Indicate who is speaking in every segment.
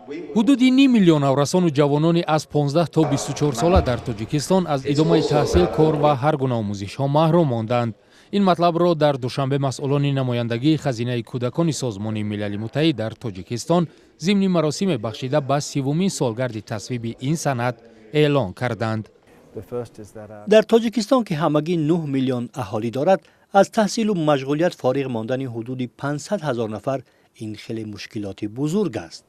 Speaker 1: Ҳудуди ним миллион наврасону ҷавонони аз 15 то 24 сола дар Тоҷикистон аз идомаи таҳсил, кор ва ҳар гуна омӯзишҳо маҳрум монданд. Ин матлабро дар Душанбе масъулони намояндагии Хазинаи кӯдакони Созмони Милали Муттаҳид дар Тоҷикистон зимни маросиме, бахшида ба 30-умин солгарди тасвиби ин санад, эълон карданд.
Speaker 2: Дар Тоҷикистон, ки ҳамагӣ 9 миллион аҳолӣ дорад, аз таҳсилу машғулият фориғ мондани ҳудуди 500 ҳазор нафар, ин хеле мушкилоти бузург аст.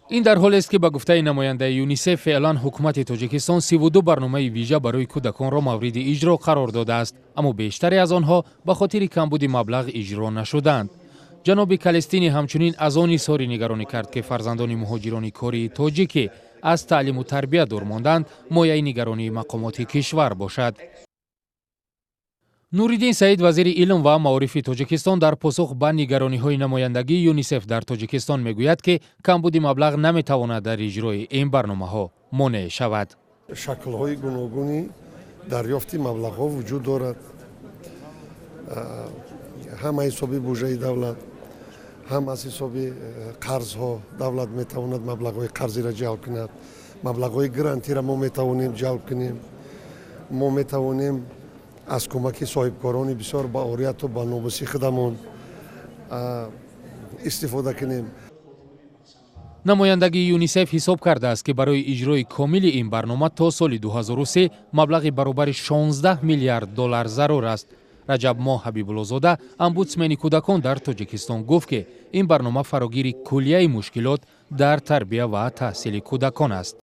Speaker 1: Ин дар ҳолест, ки ба гуфтаи намояндаи ЮНИСЕФ, феълан ҳукумати Тоҷикистон 32 барномаи вижа барои кӯдаконро мавриди иҷро қарор додааст, аммо бештаре аз онҳо ба хотири камбуди маблағ иҷро нашуданд. Ҷаноби Калестини ҳамчунин аз он изҳори нигаронӣ кард, ки фарзандони муҳоҷирони кории тоҷикӣ аз таълиму тарбия дур монданд, мояи нигаронии мақомоти кишвар бошад. Нуриддин Саид, вазири илм ва маорифи Тоҷикистон, дар посух ба нигарониҳои намояндагии ЮНИСЕФ дар Тоҷикистон мегӯяд, ки камбуди маблағ наметавонад дар иҷрои ин барномаҳо монеъ шавад.
Speaker 3: Шаклҳои гуногуни дарёфти маблағҳо вуҷуд дорад, ҳам аз ҳисоби буҷаи давлат, ҳам аз ҳисоби қарзҳо. Давлат метавонад маблағҳои қарзиро ҷалб кунад, маблағҳои грантиро мо метавонем ҷалб кунем, мо метавонем аз кӯмаки соҳибкорони бисёр баорияту ба номуси худамон истифода кунем.
Speaker 1: Намояндагии ЮНИСЕФ ҳисоб кардааст, ки барои иҷрои комили ин барнома то соли 2003 маблағи баробари 16 миллиард доллар зарур аст. Раҷабмоҳ Ҳабибуллозода, омбудсмени кӯдакон дар Тоҷикистон, гуфт, ки ин барнома фарогири куллияи мушкилот дар тарбия ва таҳсили кӯдакон аст.